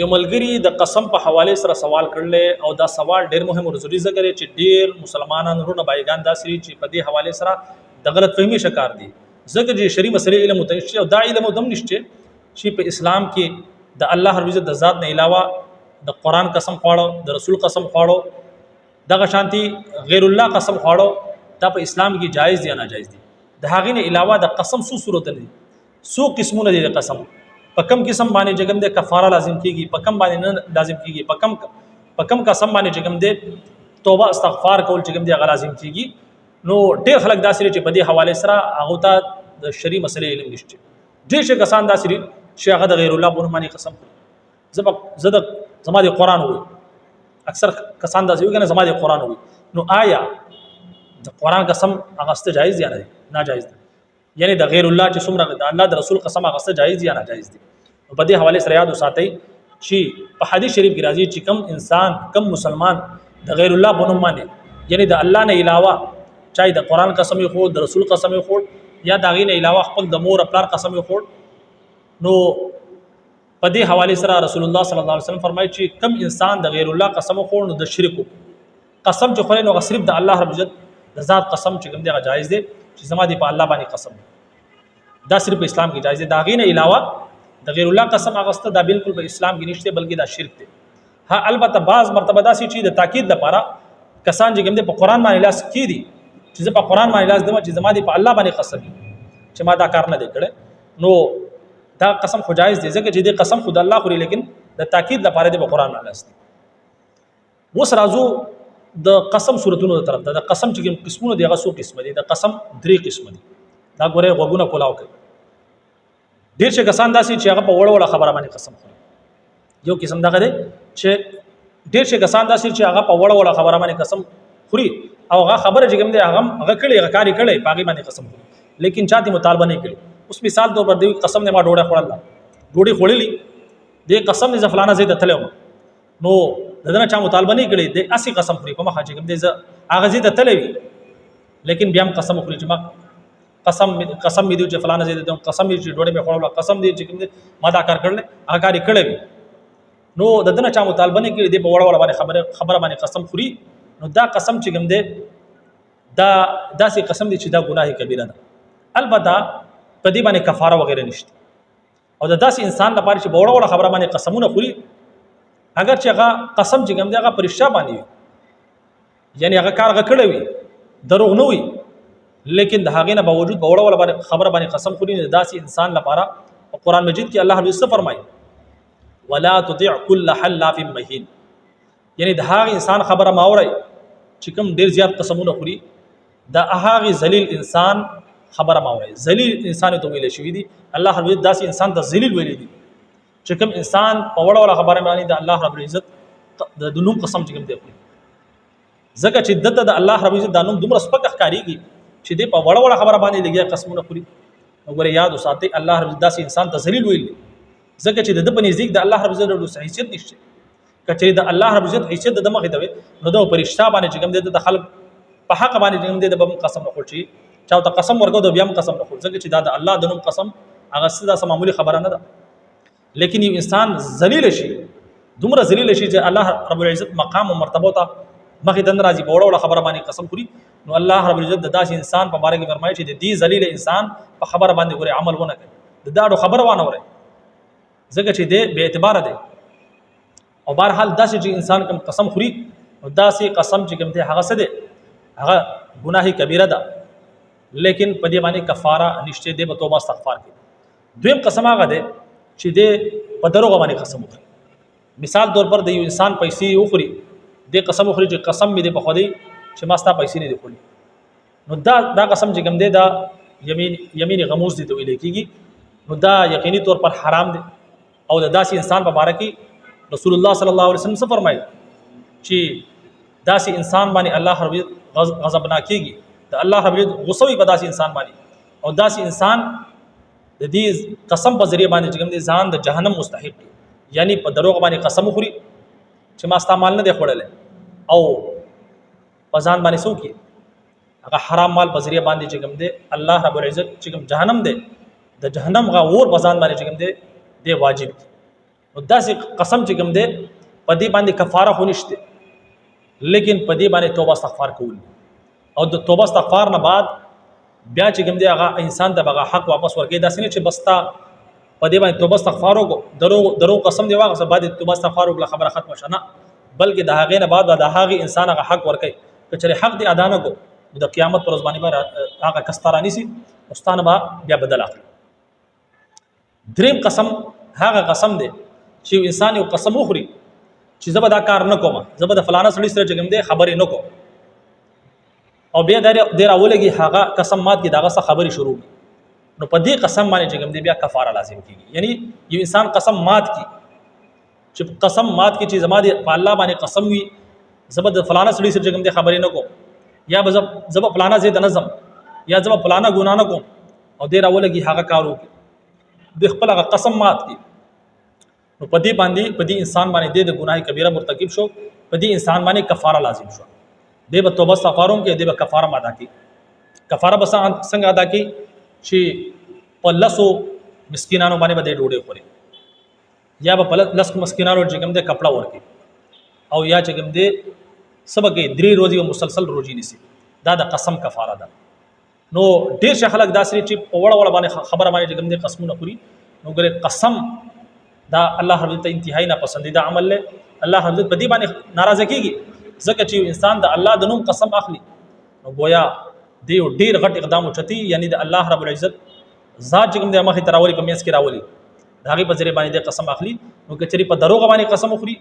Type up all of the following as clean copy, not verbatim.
یو ملګری د قسم په حواله سره سوال کړل او دا سوال ډیر مهم او ضروري ځکه دی چې ډیر مسلمانان ورونه بایګان داسې دي چې په دې حواله سره د غلط فهمي شکار دي، ځکه چې شرعي مسلې علم ته نشته او دا علم دم نشته چې په اسلام کې د الله رب عزت د ذات نه علاوه د قران قسم خواړو، د رسول قسم خواړو، دغه شانتي غیر الله قسم خواړو، دا په اسلام کې جایز دی یا ناجایز دی. د هغې نه علاوه د قسم څو صورتونه دي، څو قسمونه دي د قسم، په کم قسم باندې چې کوم دی کفاره لازم کیږي، په کم باندې نه لازم کیږي، په کم قسم باندې چې کوم دی توبه استغفار کول چې کوم دی هغه لازم کیږي. نو ډېر خلک داسې دي چې په دې حواله سره هغه ته د شرعي مسلې علم نشته. ډېر شي کسان داسې دي چې هغه د غیر الله په نوم باندې قسم خوري. زه د زما د قرآن وایي، اکثر کسان داسې وایي کنه زما د قرآن وایي. نو آیا د قرآن قسم اغسته جایز دی یا نه دی؟ ناجایز دی. یعنی د غیر الله چې څومره د الله د رسول قسم اغسته جایز دی یا ناجایز دی. نو په دې حواله سره یاد وساتئ چې په حدیث شریف کې راځي چې کم انسان، کم مسلمان د غیر الله په نوم باندې، یعنی د الله نه علاوه چای د قرآن قسم یې خوړ، د رسول قسم یې خوړ، یا د هغې نه علاوه خپل د مور پلار قسم یې خوړ، نو په دې حواله سره رسول الله صلی الله علیه وسلم فرمایي چې کم انسان د غیر الله قسم خوړ نو د شرک قسم چې خوري نو صرف د الله رب عزت د ذات قسم چې کوم دی هغه جایز دی چې زما دی په الله باندې قسم دی، دا صرف په اسلام کې جایز دی. دا غي نه علاوه د غیر الله قسم اغسته دا بالکل په اسلام کې نشته، بلکې دا شرک دی. ها البته بعض مرتبه داسې چې د تاکید لپاره کسان چې کوم دی په قران باندې لاس کې دي چې زه په قران باندې لاس دم چې زما دی په الله باندې قسم دی چې ما دا کار نه دی کړی، نو دا قسم خو جایز دی ځکه چې دې قسم خو د الله خوري، لیکن د تاکید لپاره دی په قران باندې لاس دی. اوس راځو د قسم صورتونو طرف ته. د قسم چې کوم قسمونه دي هغه څو قسمه دي؟ د قسم درې قسمه دي. دا ګوره غوږونه کولاو کوي. ډېر چې کسان داسې چې هغه په وړه وړه خبره باندې قسم خوري. یو قسم دغه دی چې ډېر چې کسان داسې چې هغه په وړه وړه خبره باندې قسم خوري او هغه خبره چې کوم دی هغه هغه کړي، هغه کاری کړي، په هغې باندې قسم خوري، لیکن چاته مطالبه نه کړي. اوس مثال طور پر دی قسم دی ما ډوډۍ خوړله، ډوډۍ خوړلې دی، قسم دی زه فلانه ځای ته تللی وم، نو د ده نه چا مطالبه نه کړې، دی هسې قسم خوري په مخه چې کوم دی زه هغه ځای ته تللی وي، لیکن بیا هم قسم خوري چې ما قسم مې دی چې فلانه ځای ته تلم، قسم مې چې ډوډۍ مې خوړله، قسم دی چې کوم دی ما دا کار کړلی، هغه کار یې کړی وي. نو د ده نه چا مطالبه نه کړې، دی په وړه وړه باندې خبره باندې قسم خوري. نو دا قسم چې کوم دی دا داسې قسم دی چې دا ګناه کبیره ده، البته په دې باندې کفاره وغیره نشته. او د داسې انسان لپاره چې په وړه وړه خبره باندې قسمونه خوري، اگر چې هغه قسم چې کوم دی هغه پر رښتیا باندې وي، یعنی هغه کار هغه کړی وي، دروغ نه وي، لیکن د هغې نه باوجود په وړه وړه باندې خبره باندې قسم خوري، نو داسې انسان لپاره په قرآن مجید کې الله رب څه فرمایي؟ ولا تطع كل حلاف مهین. یعنی د هغه انسان خبره ما اورئ چې کوم ډېر زیات قسمونه خوري، د هغه ذلیل انسان خبره ما اورئ. ذلیل انسان ته ویل شوی دی، الله رب عزت داسې انسان ته ذلیل ویلی دی چې کوم انسان په وړه وړه خبره باندې د الله رب العزت د نوم قسم چې کوم دی خوري، ځکه چې دته د الله رب العزت د نوم دومره سپک ښکارېږي چې دی په وړه وړه خبره باندې لګیا قسمونه خوري. نو ګوره یاد وساتئ، الله رب العزت داسې انسان ته ذلیل ویلی دی ځکه چې د ده په نزدیک د الله رب العزت د حیثیت نشته. که چېرې د الله رب العزت حیثیت د ده مخې ته وي، نو ده په رښتیا باندې چې کوم دی د خلک په حق باندې چې کوم دی د به هم قسم نه خوړ، چې چا ورته قسم ورکړ ده بیا هم قسم نه خوړ، ځکه چې دا د الله د نوم قسم هغه څه داسې معمولي خبره نه ده. لیکن یو انسان ذلیل شي، دومره ذلیل شي چې الله رب العزت مقام او مرتبه ته مخې ته نه راځي، په وړه وړه خبره باندې قسم خوري، نو الله رب العزت د داسې انسان په باره کې فرمایي چې د دې ذلیل انسان په خبره باندې ګورې عمل ونه کوي، د داړو خبره وانه اوري، ځکه چې دی بې اعتباره دی. او بهرحال داسې چې انسان کوم قسم خوري، نو داسې قسم چې کوم دی هغه څه دی؟ هغه ګناه کبیره ده، لیکن په دې باندې کفاره نشته، دی به توبه استغفار کوي. دویم قسم هغه دی چې دی په دروغ باندې قسم وخوري. مثال طور پر د یو انسان پیسې وخوري، دی قسم وخوري چې قسم مې دی په خدای چې ما ستا پیسې نه دي خوړلي، نو دا قسم چې کوم دی دا یمین غموس دی ته ویل کېږي، نو دا یقیني طور پر حرام دی. او د داسې انسان په باره کې رسول الله صلی الله علیه وسلم څه فرمایي چې داسې انسان باندې الله رب العزت غضبناک کېږي، د الله رب العزت غصه وي په داسې انسان باندې، او داسې انسان د دې قسم په ذریعه باندې چې کوم دی ځان د جهنم مستحق دی، یعنی په دروغ باندې قسم وخوري چې ما ستا مال نه دی خوړلی، او په ځان باندې څه وکړي؟ هغه حرام مال په ذریعه باندې چې کوم دی الله رب العزت چې کوم جهنم دی، د جهنم غا اور په ځان باندې چې کوم دی دی واجب دی. نو داسې قسم چې کوم دی په دې باندې کفاره خو نشته، لیکن په دې باندې توبه استغفار کول، او د توبه استغفار نه بعد بیا چې کوم دی هغه انسان ته هغه حق واپس ورکړي. داسې نه چې بس تا په دې باندې توبه استغفار وکړو، درو قسم دی واغسه، بعد توبه استغفار وکړه، خبره ختمه شوه. نه، بلکې د هغې نه بعد د هغې انسان هغه حق ورکړي. که چېرې حق دی ادا نه کو، نو د قیامت پر ورځ باندې به هغه کس ته رانیسي او ستا نه به بیا بدل اخلي. دریم قسم هغه قسم دی چې انسان یو قسم وخوري چې زه به دا کار نه کوم، زه به د فلانه سړي سره چې کوم دی خبرې نه کوم، او بیا دی راولګي هغه قسم مات کړي، د هغه سره خبرې شروع کړي. نو په دې قسم باندې چې کوم دی بیا کفاره لازم کیږي. یعنی یو انسان قسم مات کړي، چې قسم مات کړي چې زما د په الله باندې قسم وي، زه به د فلانه سړي سره چې کوم دی خبرې نه کوم، یا به زه به فلانه ځای ته نه ځم، یا زه به فلانه ګناه نه کوم، او دی راولګي هغه کار وکړي، دی خپل هغه قسم مات کړي. نو په دې باندې په دې انسان باندې د ګناه کبیره مرتکب شو، په دې انسان باندې کفاره لازم شو. دی به توبه استغفار هم کوي، دی به کفاره ادا کوي. کفاره به څنګه ادا کوي؟ چې په لسو مسکینانو باندې به دی ډوډۍ خوري، یا به په لس مسکینانو چې کوم دی کپړه ورکړي، او یا چې کوم دی څه به کوي، 3 ورځې به مسلسل روژې نیسي. دا د قسم کفاره ده. نو ډېر شي خلک داسې چې په وړه وړه باندې خبره باندې چې کوم دی قسمونه خوري. نو ګره قسم دا الله رب عزت انتهایی ناپسندیده عمل دی. الله رب عزت په دې باندې ناراضه کیږي، ځکه چې انسان د الله د نوم قسم اخلي، نو گویا دی یو ډېر غټ اقدام اوچتي، یعنی د الله رب العزت ذات چې کوم دی مخې ته راولي، په منځ کې راولي، د هغې په ذریعه باندې دی قسم اخلي. نو که چېرې په دروغه باندې قسم وخوري،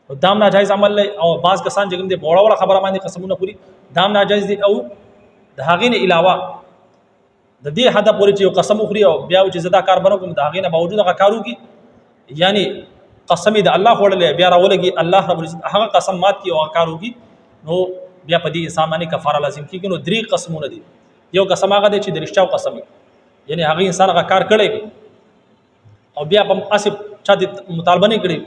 نو دام ناجایز عمل دی. او بعض کسان چې کوم دی په وړه وړه خبره باندې قسمونه خوري، دام ناجایز دی. او د هغې نه علاوه د دې حده پورې چې یو قسم وخوري او بیا چې زه دا کار به نه کوم، د هغې نه باوجود هغه کار وکړي، یعنی قسم یې د الله خوړلی، بیا راولګي الله رب العزت هغه قسم مات کړي او هغه کار وکړي، نو بیا په دې انسان باندې کفاره لازم کېږي. نو 3 قسمونه دي. یو قسم هغه دی چې د رښتیاو قسم وي، یعنی هغه انسان هغه کار کړی وي او بیا په هسې چا دې مطالبه نه کړې،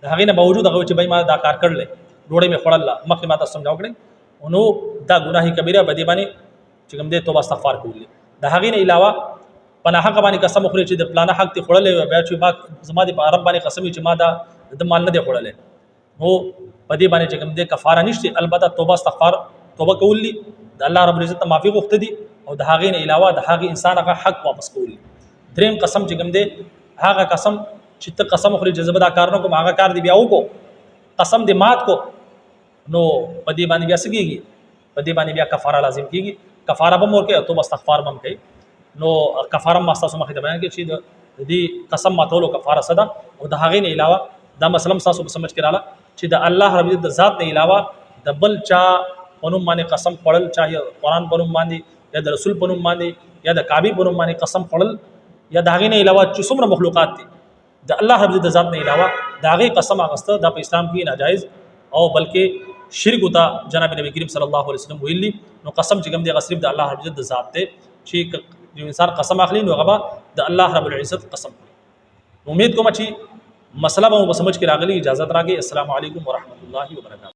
د هغې نه باوجود هغه چې بھائی ما دا کار کړلی، ډوډۍ مې خوړله، مخکې ما تاسو سمجاو کړی، نو دا ګناه کبیره په دې باندې چې کوم دی توبه استغفار کول دي. د هغې نه علاوه په ناحقه باندې قسم وخوري چې د پلانه حق دې خوړلی وي، بیا چې ما زما دې په رب باندې قسم وي چې ما دا د مال نه دی خوړلی، نو په دې باندې چې کوم دی کفاره نشته، البته توبه استغفار توبه کول دي، د الله رب العزت معافي غوښته دي، او د هغې نه علاوه د هغې انسان هغه حق واپس کول دي. دریم قسم چې کوم دی هغه قسم چې ته قسم خوري چې زه به دا کار نه کوم، هغه کار دې بیا وکړو، قسم دې مات کو، نو په دې باندې بیا څه کېږي؟ په دې باندې بیا کفاره لازم کېږي. کفاره به هم ورکوي او توبه استغفار به هم کوي. نو کفاره ما ستاسو مخې ته بیان کړې چې د دې قسم ماتولو کفاره څه ده. او د هغې نه علاوه دا مسله هم ستاسو په سمجھ کې راله چې د الله رب العزت د ذات نه علاوه د بل چا په نوم باندې قسم خوړل، چاهے قرآن په نوم باندې یا د رسول په نوم باندې یا د کعبې په نوم باندې قسم خوړل، یا د هغې نه علاوه چې څومره مخلوقات دي د الله رب العزت د ذات نه علاوه د هغې قسم اخیسته دا په اسلام کې ناجایز او بلکې شرک ته جناب نبی کریم صلی الله علیه وسلم ویلي. نو قسم چې کوم دی هغه صرف د الله رب العزت د ذات دی، چې یو انسان قسم اخلي نو هغه به د الله رب العزت قسم خوري. امید کوم چې مسله به مو په سمجھ کې راغلي. اجازت راکړئ. السلام علیکم ورحمت الله وبرکاته.